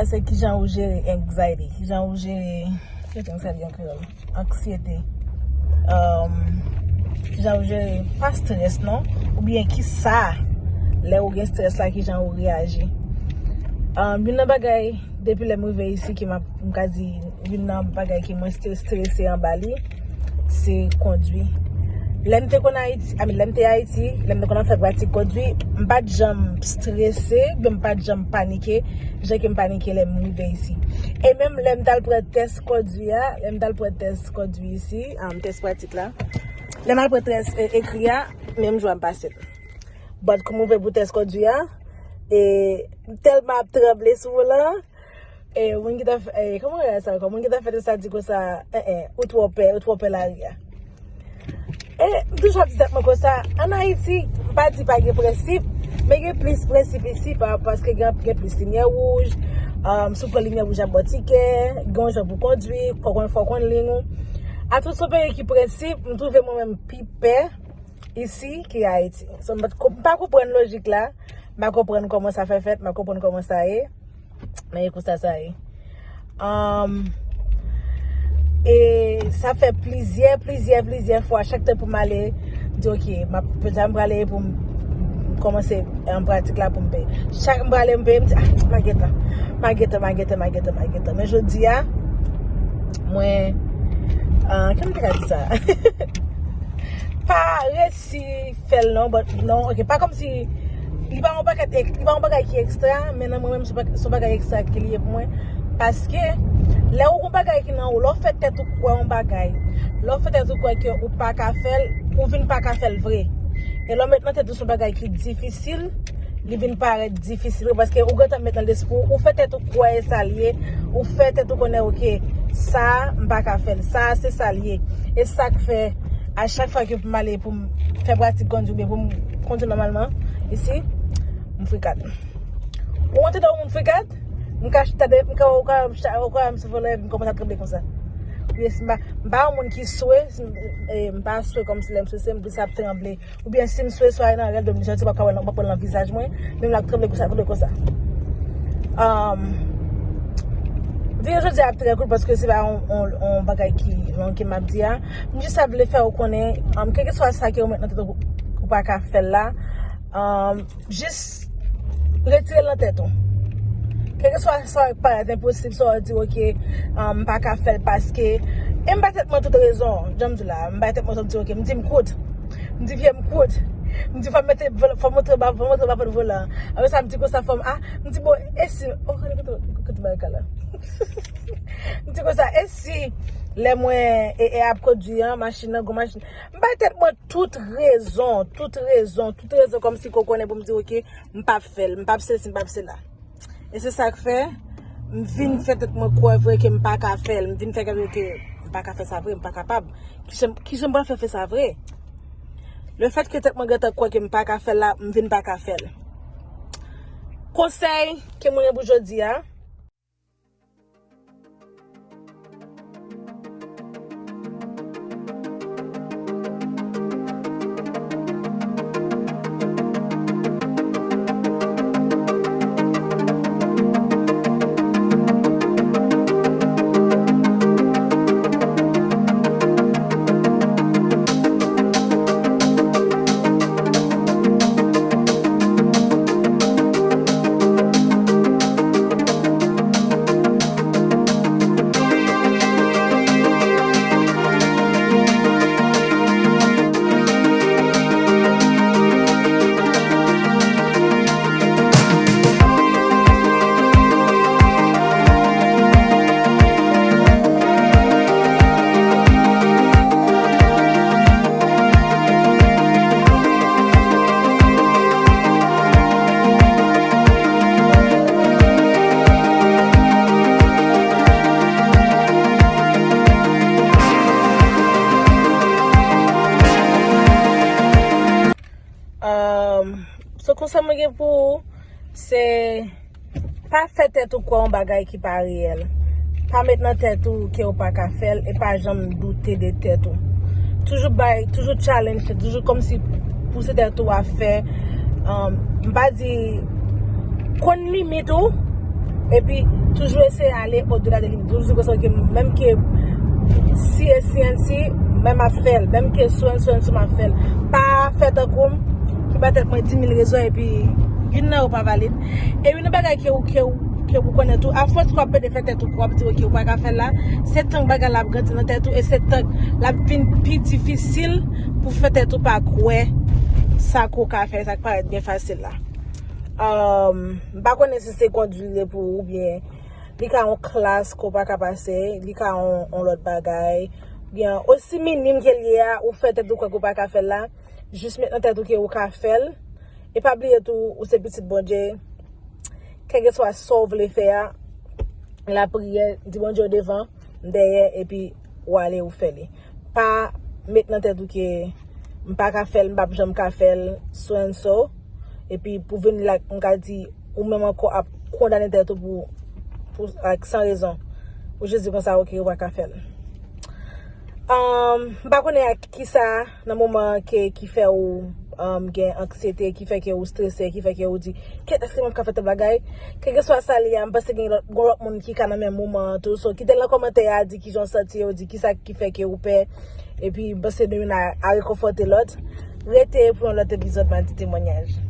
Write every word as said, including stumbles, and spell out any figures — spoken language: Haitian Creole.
Se kijan ou jere anxiety, kijan ou jere, kijan anxiety an kreyòl? Anksyete. Um, kijan ou jere, pa strès non, oubyen kisa, lè ou gen strès la, kijan ou reyaji? Um, youn nan bagay, depi lè m rive isi, ki m ap, m ka di, youn nan bagay ke mwen te strese anba li, se kondwi. Lè m te konn Ayiti, I mean, lè m te Ayiti, lè m te konn ap fè pratik kondwi, m pa t janm strese, oubyen m pa t janm panike, jan ke m panike lè m rive isi. E menm lè m t al pran tès kondwi a, lè m t al pran tès kondwi isi, um, tès pratik la, lè m al pran tès, e, ekri a, menm jou a m pase l. But kòm m rive pou tès kondwi a, e, m tèlman ap tranble sou volan, e, moun ki ta fè, e, kòman yo rele sa ankò? Moun ki ta fè tès la di konsa, en, en, ou twò pè, ou twò pè lari a. E, m toujou ap di tèt mwen konsa, ann Ayiti, m pa di pa gen prensip, men gen plis prensip isi pa, paske gen, gen plis limyè wouj, um, si w pran limyè wouj ap ba w tikè, gen yon jan pou kondwi, fò w konn, fò w konn liy ou. Ayiti se yon peyi ki prensip, m twouve mwen menm pi pè isi ki Ayiti. So, m pa t ko-, m pa konprann lojik la, m pa konprann kòman sa fè fèt, m pa konprann kòman sa ye. Men e konsa sa ye. Um, e sa fè plizyè, plizyè, plizyè fwa, chak tan pou m ale, m di, "Ok, m ap, petèt m prale pou m kòmanse, um, pratik la pou m peye." Chak m prale, m peye, m di, "Ah, m a gentan, m a gentan, m a gentan, m a gentan, m a gentan." Men jodi a, mwen, uh, kòman m te ka di sa? Pa resi fè l non, but non, ok, pa kòmsi li pa yon pakèt ek-, li pa yon bagay ki ekstra, men nan mwen menm, se pa, se yon bagay ekstra ki li ye pou mwen. Paske, lè ou gon bagay ki nan ou, lè w fè tèt ou kwè yon bagay, lè w fè tèt ou kwè ke ou pa ka fè l, ou vin pa ka fè l vre. E lè w met nan tèt ou se yon bagay ki difisil, li vin parèt difisil vre, paske ou gentan met nan lespri w, ou fè tèt ou kwè e sa l ye, ou fè tèt ou konnen, ok, sa a, m pa ka fè l, sa a, se sa l ye. E sa k fè, a chak fwa ke pou m ale, pou m fè pratik kondwi, oubyen pou m kondwi nòmalman, isi, m frikat. Ou wè yon moun frikat, m ka chita de, m ka, ou ka, ou ka, m sou volan, m kòmanse ap tranble konsa. Wi, si m pa, m pa yon moun ki swe, si m, e, m pa swe kòmsi lè m swe, se m plis ap tranble. Oubyen si m swe, swa nan rèl, m santi m p ap ka wè l, m p ap wè l nan vizaj mwen, men m ap tranble konsa, tranble konsa. Um, videyo jodi a ap trè kout paske se pa yon, yon, yon bagay ki long ke m ap di a. M jis ap vle fè w konnen, um, kèlkeswa sa ke ou met nan tèt ou, ou pa ka fè l la, um, jis retire l nan tèt ou. Kèlkeswa sa w parèt enposib, sa w di, "Ok, um, m pa ka fè l paske," e m bay tèt mwen tout rezon, jan m di la, m bay tèt mwen tout, m di, "Ok," m di, "M kout." M di, "Vye, m kout." M di, "Fò m mete, fò m montre ba, fò m montre ba pot volan." Apre sa, m di konsa, "Fò m," ah, m di, "Bon, e si," oh, gade kote, kote bagay la. M di konsa, "E si lè mwen, e, e ap kondwi an, machin nan, gwo machin." M bay tèt mwen tout rezon, tout rezon, tout rezon, kòmsi ke w konnen pou m di, "Ok, m p ap fè l, m p ap sesi, m p ap sela." E se sa k fè, m vin fè tèt mwen kwè vre ke m pa ka fè l. M vin fè tèt mwen ke m pa ka fè sa vre, m pa kapab. Kijan, kijan m pral fè fè sa vre? Lefètke tèt mwen gentan kwè ke m pa ka fè l la, m vin pa ka fè l. Konsèy ke mwen gen pou jodi a. Um, so konsèy mwen gen pou ou, se pa fè tèt ou kwè yon bagay ki pa reyèl. Pa met nan tèt ou ke ou pa ka fè l e pa janm doute de tèt ou. Toujou bay, toujou challenge, toujou kòmsi pouse tèt ou a fè, um, m pa di konn limit ou, epi Toujou eseye ale odela de limit. Toujou di konsa ke menm ke si e si and si, men m ap fè l. Menm ke so and so and so, m ap fè l. Pa fè tankou m, ki ba tèt mwen di mil rezon epi youn nan yo pa valid. E youn nan bagay ke ou, ke ou, ke ou konnen tou, afòs ke w ap pede fè tèt ou, ke w ap di, ok, ou pa ka fè l la, se tank bagay la ap grandi nan tèt ou, e se tank l ap vin pi difisil pou fè tèt ou pa kwè sa ke w ka fè, sa k parèt byen fasil la. Um, m pa konnen si se kondwi li pou ou, oubyen li ka yon klas ke w pa ka pase, li ka yon, yon lòt bagay, oubyen osi minim ke l ye a, ou fè tèt ou kwè ke w pa ka fè l la, jis met nan tèt ou ke ou ka fè l, e pa bliye tou, ou se pitit Bondye, kèlkeswa sa w vle fè a, lapriyè, di Bondye w devan, m dèyè, epi ou ale, ou fè li. Pa met nan tèt ou ke m pa ka fè l, m p ap janm ka fè l, so and so. Epi pou vin la, m ka di, ou menm ankò ap kondane tèt ou pou, pou, ak san rezon. Ou jis di konsa, ok, ou pa ka fè l. Um, m pa konnen ak kisa nan moman ke, ki fè ou um, gen anksyete, ki fè ke ou strese, ki fè ke ou di, kèt, èske m ap ka fè tèl bagay? Kèlkeswa sa li a, m panse gen lòt, gen lòt moun ki ka nan menm moman an tou. So, kite l nan kòmantè a, di kijan w santi, ou di kisa ki fè ke ou pè. Epi, m panse nou youn a, a rekonfòte lòt. Rete pou yon lòt epizòd Madi Temwanyaj.